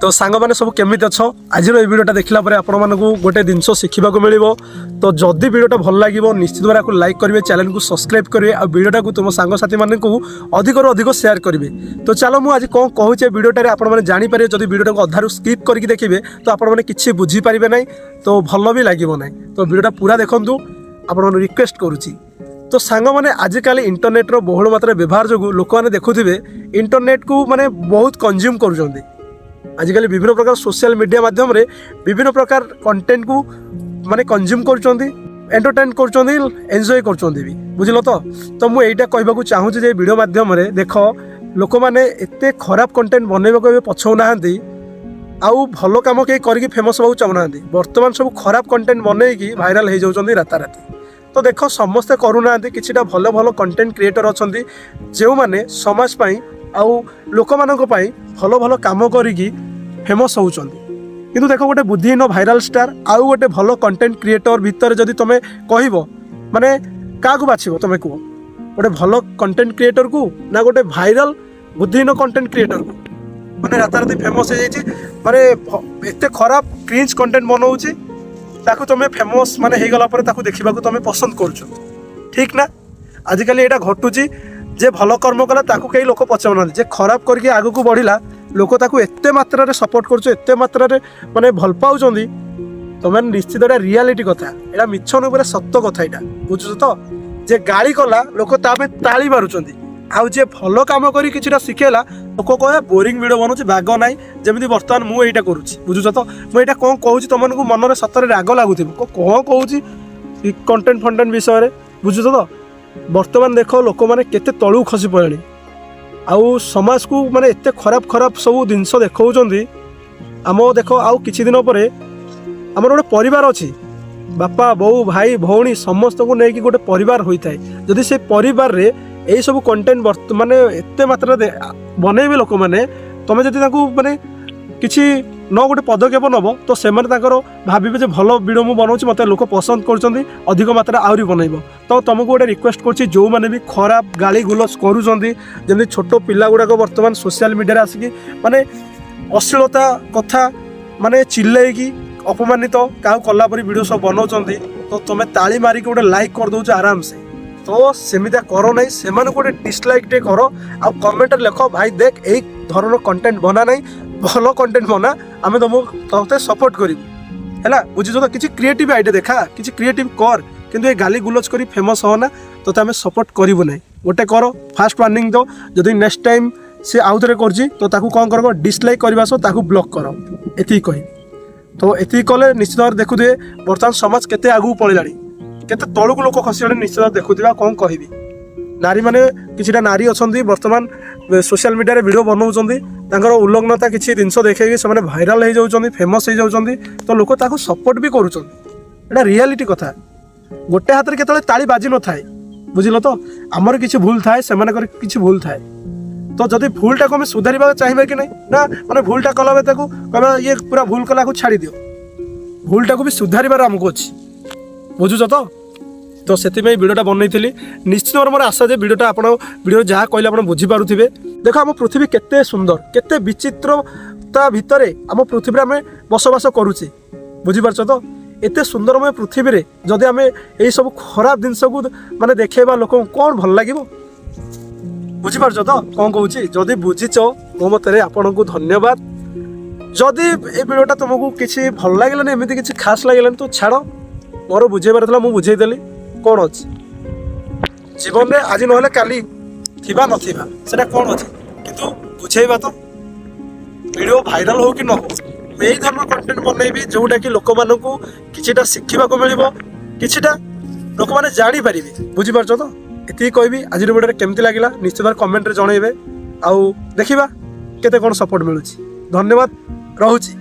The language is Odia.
ତ ସାଙ୍ଗମାନେ ସବୁ କେମିତି ଅଛ? ଆଜିର ଏଇ ଭିଡ଼ିଓଟା ଦେଖିଲା ପରେ ଆପଣମାନଙ୍କୁ ଗୋଟେ ଜିନିଷ ଶିଖିବାକୁ ମିଳିବ। ତ ଯଦି ଭିଡ଼ିଓଟା ଭଲ ଲାଗିବ, ନିଶ୍ଚିତ ଭାବରେ ଆକୁ ଲାଇକ୍ କରିବେ, ଚ୍ୟାନେଲକୁ ସବସ୍କ୍ରାଇବ୍ କରିବେ ଆଉ ଭିଡ଼ିଓଟାକୁ ତୁମ ସାଙ୍ଗସାଥିମାନଙ୍କୁ ଅଧିକରୁ ଅଧିକ ସେୟାର କରିବେ। ତ ଚାଲ, ମୁଁ ଆଜି କ'ଣ କହୁଛି ଏ ଭିଡ଼ିଓଟାରେ ଆପଣମାନେ ଜାଣିପାରିବେ। ଯଦି ଭିଡ଼ିଓଟାକୁ ଅଧାରୁ ସ୍କିପ୍ କରିକି ଦେଖିବେ, ତ ଆପଣମାନେ କିଛି ବୁଝିପାରିବେ ନାହିଁ, ତ ଭଲ ବି ଲାଗିବ ନାହିଁ। ତ ଭିଡ଼ିଓଟା ପୁରା ଦେଖନ୍ତୁ, ଆପଣମାନଙ୍କୁ ରିକ୍ୱେଷ୍ଟ କରୁଛି। ତ ସାଙ୍ଗମାନେ, ଆଜିକାଲି ଇଣ୍ଟରନେଟ୍ର ବହୁଳ ମାତ୍ରାରେ ବ୍ୟବହାର ଯୋଗୁଁ ଲୋକମାନେ ଦେଖୁଥିବେ, ଇଣ୍ଟରନେଟ୍କୁ ମାନେ ବହୁତ କନଜ୍ୟୁମ୍ କରୁଛନ୍ତି। ଆଜିକାଲି ବିଭିନ୍ନ ପ୍ରକାର ସୋସିଆଲ ମିଡ଼ିଆ ମାଧ୍ୟମରେ ବିଭିନ୍ନ ପ୍ରକାର କଣ୍ଟେଣ୍ଟକୁ ମାନେ କନଜ୍ୟୁମ୍ କରୁଛନ୍ତି, ଏଣ୍ଟରଟେନ୍ କରୁଛନ୍ତି, ଏନ୍ଜୟ କରୁଛନ୍ତି ବି, ବୁଝିଲ ତ? ତ ମୁଁ ଏଇଟା କହିବାକୁ ଚାହୁଁଛି ଯେ ଭିଡ଼ିଓ ମାଧ୍ୟମରେ ଦେଖ, ଲୋକମାନେ ଏତେ ଖରାପ କଣ୍ଟେଣ୍ଟ ବନେଇବାକୁ ଏବେ ପଛଉନାହାନ୍ତି ଆଉ ଭଲ କାମ କେହି କରିକି ଫେମସ୍ ହେବାକୁ ଚାହୁଁନାହାନ୍ତି। ବର୍ତ୍ତମାନ ସବୁ ଖରାପ କଣ୍ଟେଣ୍ଟ ବନେଇକି ଭାଇରାଲ ହେଇଯାଉଛନ୍ତି ରାତାରାତି। ତ ଦେଖ, ସମସ୍ତେ କରୁନାହାନ୍ତି, କିଛିଟା ଭଲ ଭଲ କଣ୍ଟେଣ୍ଟ କ୍ରିଏଟର ଅଛନ୍ତି, ଯେଉଁମାନେ ସମାଜ ପାଇଁ ଆଉ ଲୋକମାନଙ୍କ ପାଇଁ ଭଲ ଭଲ କାମ କରିକି ଫେମସ୍ ହେଉଛନ୍ତି। କିନ୍ତୁ ଦେଖ, ଗୋଟେ ବୁଦ୍ଧିହୀନ ଭାଇରାଲ ଷ୍ଟାର ଆଉ ଗୋଟେ ଭଲ କଣ୍ଟେଣ୍ଟ କ୍ରିଏଟର ଭିତରେ ଯଦି ତୁମେ କହିବ, ମାନେ କାହାକୁ ବାଛିବ ତୁମେ କୁହ? ଗୋଟେ ଭଲ କଣ୍ଟେଣ୍ଟ କ୍ରିଏଟରକୁ ନା ଗୋଟେ ଭାଇରାଲ ବୁଦ୍ଧିହୀନ କଣ୍ଟେଣ୍ଟ କ୍ରିଏଟରକୁ? ମାନେ ରାତାରାତି ଫେମସ୍ ହେଇଯାଇଛି, ମାନେ ଏତେ ଖରାପ କ୍ରିଞ୍ଜ କଣ୍ଟେଣ୍ଟ ବନଉଛି, ତାକୁ ତୁମେ ଫେମସ୍ ମାନେ ହେଇଗଲା ପରେ ତାକୁ ଦେଖିବାକୁ ତୁମେ ପସନ୍ଦ କରୁଛ, ଠିକ୍ ନା? ଆଜିକାଲି ଏଇଟା ଘଟୁଛି। ଯେ ଭଲ କର୍ମ କଲା, ତାକୁ କେହି ଲୋକ ପଚାରୁନାହାନ୍ତି। ଯେ ଖରାପ କରିକି ଆଗକୁ ବଢ଼ିଲା, ଲୋକ ତାକୁ ଏତେ ମାତ୍ରାରେ ସପୋର୍ଟ କରୁଛ, ଏତେ ମାତ୍ରାରେ ମାନେ ଭଲ ପାଉଛନ୍ତି। ତମେ ନିଶ୍ଚିତ ଏଇଟା ରିଆଲିଟି କଥା, ଏଇଟା ମିଛ ନୁହେଁ, ପୁରା ସତ କଥା ଏଇଟା, ବୁଝୁଛ ତ? ଯେ ଗାଳି କଲା, ଲୋକ ତା ପାଇଁ ତାଳି ମାରୁଛନ୍ତି। ଆଉ ଯିଏ ଭଲ କାମ କରି କିଛିଟା ଶିଖେଇଲା, ଲୋକ କହେ ବୋରିଂ ଭିଡ଼ିଓ ବନଉଛି, ବାଗ ନାହିଁ। ଯେମିତି ବର୍ତ୍ତମାନ ମୁଁ ଏଇଟା କରୁଛି, ବୁଝୁଛ ତ? ମୁଁ ଏଇଟା କ'ଣ କହୁଛି, ତମମାନଙ୍କୁ ମନରେ ସତରେ ରାଗ ଲାଗୁଥିବ, କ'ଣ କହୁଛି କଣ୍ଟେଣ୍ଟ ଫଣ୍ଟେଣ୍ଟ ବିଷୟରେ, ବୁଝୁଛ ତ? ବର୍ତ୍ତମାନ ଦେଖ, ଲୋକମାନେ କେତେ ତଳକୁ ଖସି ପଡ଼ିଲେଣି ଆଉ ସମାଜକୁ ମାନେ ଏତେ ଖରାପ ଖରାପ ସବୁ ଜିନିଷ ଦେଖାଉଛନ୍ତି। ଆମ ଦେଖ, ଆଉ କିଛି ଦିନ ପରେ ଆମର ଗୋଟେ ପରିବାର ଅଛି, ବାପା, ବୋଉ, ଭାଇ, ଭଉଣୀ ସମସ୍ତଙ୍କୁ ନେଇକି ଗୋଟେ ପରିବାର ହୋଇଥାଏ। ଯଦି ସେ ପରିବାରରେ ଏଇସବୁ କଣ୍ଟେଣ୍ଟ ମାନେ ଏତେ ମାତ୍ରାରେ ବନେଇବେ ଲୋକମାନେ, ତମେ ଯଦି ତାଙ୍କୁ ମାନେ କିଛି ନ ଗୋଟେ ପଦକ୍ଷେପ ନେବ, ତ ସେମାନେ ତାଙ୍କର ଭାବିବେ ଯେ ଭଲ ଭିଡ଼ିଓ ମୁଁ ବନାଉଛି, ମୋତେ ଲୋକ ପସନ୍ଦ କରୁଛନ୍ତି, ଅଧିକ ମାତ୍ରାରେ ଆହୁରି ବନେଇବ। ତ ତୁମକୁ ଗୋଟେ ରିକ୍ୱେଷ୍ଟ କରୁଛି, ଯେଉଁମାନେ ବି ଖରାପ ଗାଳି ଗୁଲଜ କରୁଛନ୍ତି, ଯେମିତି ଛୋଟ ପିଲା ଗୁଡ଼ାକ ବର୍ତ୍ତମାନ ସୋସିଆଲ ମିଡ଼ିଆରେ ଆସିକି ମାନେ ଅଶ୍ଳୀଳତା କଥା ମାନେ ଚିଲ୍ଲେଇକି ଅପମାନିତ କାହାକୁ କଲା ପରି ଭିଡ଼ିଓ ସବୁ ବନାଉଛନ୍ତି, ତ ତୁମେ ତାଳି ମାରିକି ଗୋଟେ ଲାଇକ୍ କରିଦେଉଛ ଆରାମସେ, ତ ସେମିତିଆ କର ନାହିଁ। ସେମାନଙ୍କୁ ଗୋଟେ ଡିସଲାଇକ୍ ଟିକେ କର ଆଉ କମେଣ୍ଟରେ ଲେଖ, "ଭାଇ ଦେଖ, ଏଇ ଧରଣର କଣ୍ଟେଣ୍ଟ ବନା ନାହିଁ, ଭଲ କଣ୍ଟେଣ୍ଟ ବନା, ଆମେ ତମକୁ ତତେ ସପୋର୍ଟ କରିବୁ।" ହେଲା, ବୁଝୁଛ ତ? କିଛି କ୍ରିଏଟିଭ୍ ଆଇଡ଼ିଆ ଦେଖା, କିଛି କ୍ରିଏଟିଭ୍ କର, କିନ୍ତୁ ଏ ଗାଲି ଗୁଲଜ କରି ଫେମସ୍ ହଅ ନା, ତୋତେ ଆମେ ସପୋର୍ଟ କରିବୁ ନାହିଁ। ଗୋଟେ କର, ଫାଷ୍ଟ ୱାର୍ଣ୍ଣିଂ ଦିଅ। ଯଦି ନେକ୍ସଟ ଟାଇମ୍ ସେ ଆଉ ଥରେ କରୁଛି, ତ ତାକୁ କ'ଣ କରିବ? ଡିସଲାଇକ୍ କରିବା ସହ ତାକୁ ବ୍ଲକ୍ କର। ଏତିକି କହିବି। ତ ଏତିକି କଲେ ନିଶ୍ଚିତ ଭାବରେ ଦେଖୁଥିବେ, ବର୍ତ୍ତମାନ ସମାଜ କେତେ ଆଗକୁ ପଳେଇଲାଣି, କେତେ ତଳକୁ ଲୋକ ଖସିଗଲେଣି, ନିଶ୍ଚିତ ଭାବରେ ଦେଖୁଥିବେ। ଆଉ କ'ଣ କହିବି? ନାରୀମାନେ, କିଛିଟା ନାରୀ ଅଛନ୍ତି, ବର୍ତ୍ତମାନ ସୋସିଆଲ ମିଡ଼ିଆରେ ଭିଡ଼ିଓ ବନାଉଛନ୍ତି, ତାଙ୍କର ଉଲଗ୍ନତା କିଛି ଜିନିଷ ଦେଖେଇକି ସେମାନେ ଭାଇରାଲ ହେଇଯାଉଛନ୍ତି, ଫେମସ୍ ହେଇଯାଉଛନ୍ତି, ତ ଲୋକ ତାକୁ ସପୋର୍ଟ ବି କରୁଛନ୍ତି। ଏଇଟା ରିଆଲିଟି କଥା। ଗୋଟେ ହାତରେ କେତେବେଳେ ତାଳି ବାଜି ନଥାଏ, ବୁଝିଲ ତ? ଆମର କିଛି ଭୁଲ ଥାଏ, ସେମାନଙ୍କର କିଛି ଭୁଲ ଥାଏ। ତ ଯଦି ଭୁଲଟାକୁ ଆମେ ସୁଧାରିବାକୁ ଚାହିଁବା କି ନାହିଁ ନା, ମାନେ ଭୁଲଟା କଲା ବେଳେ ତାକୁ କହିବା, ଇଏ ପୁରା ଭୁଲ କଲାକୁ ଛାଡ଼ି ଦିଅ। ଭୁଲଟାକୁ ବି ସୁଧାରିବାର ଆମକୁ ଅଛି, ବୁଝୁଛ ତ? ତ ସେଥିପାଇଁ ଭିଡ଼ିଓଟା ବନେଇଥିଲି। ନିଶ୍ଚିତ ଭାବରେ ମୋର ଆଶା ଯେ ଭିଡ଼ିଓଟା ଆପଣ, ଭିଡ଼ିଓ ଯାହା କହିଲେ ଆପଣ ବୁଝିପାରୁଥିବେ। ଦେଖ, ଆମ ପୃଥିବୀ କେତେ ସୁନ୍ଦର, କେତେ ବିଚିତ୍ରତା ଭିତରେ ଆମ ପୃଥିବୀରେ ଆମେ ବସବାସ କରୁଛେ, ବୁଝିପାରୁଛ ତ? ଏତେ ସୁନ୍ଦରମୟ ପୃଥିବୀରେ ଯଦି ଆମେ ଏଇସବୁ ଖରାପ ଜିନିଷକୁ ମାନେ ଦେଖେଇବା, ଲୋକଙ୍କୁ କ'ଣ ଭଲ ଲାଗିବ? ବୁଝିପାରୁଛ ତ କ'ଣ କହୁଛି? ଯଦି ବୁଝିଛ, ମୋ ମତରେ ଆପଣଙ୍କୁ ଧନ୍ୟବାଦ। ଯଦି ଏ ଭିଡ଼ିଓଟା ତୁମକୁ କିଛି ଭଲ ଲାଗିଲାନି, ଏମିତି କିଛି ଖାସ୍ ଲାଗିଲାନି, ତ ଛାଡ଼। ମୋର ବୁଝେଇବାର ଥିଲା, ମୁଁ ବୁଝେଇଦେଲି। କ'ଣ ଅଛି, ଜୀବନରେ ଆଜି ନହେଲେ କାଲି ଥିବା ନଥିବା, ସେଟା କ'ଣ ଅଛି, କିନ୍ତୁ ବୁଝେଇବା ତ। ଭିଡ଼ିଓ ଭାଇରାଲ ହଉ କି ନ ହଉ, ମୁଁ ଏଇ ଧରଣର କଣ୍ଟେଣ୍ଟ ବନେଇବି, ଯେଉଁଟାକି ଲୋକମାନଙ୍କୁ କିଛିଟା ଶିଖିବାକୁ ମିଳିବ, କିଛିଟା ଲୋକମାନେ ଜାଣିପାରିବେ, ବୁଝିପାରୁଛ ତ? ଏତିକି କହିବି। ଆଜିର ଭିଡ଼ିଓରେ କେମିତି ଲାଗିଲା, ନିଶ୍ଚିତ ଭାବରେ କମେଣ୍ଟରେ ଜଣେଇବେ ଆଉ ଦେଖିବା କେତେ କ'ଣ ସପୋର୍ଟ ମିଳୁଛି। ଧନ୍ୟବାଦ, ରହୁଛି।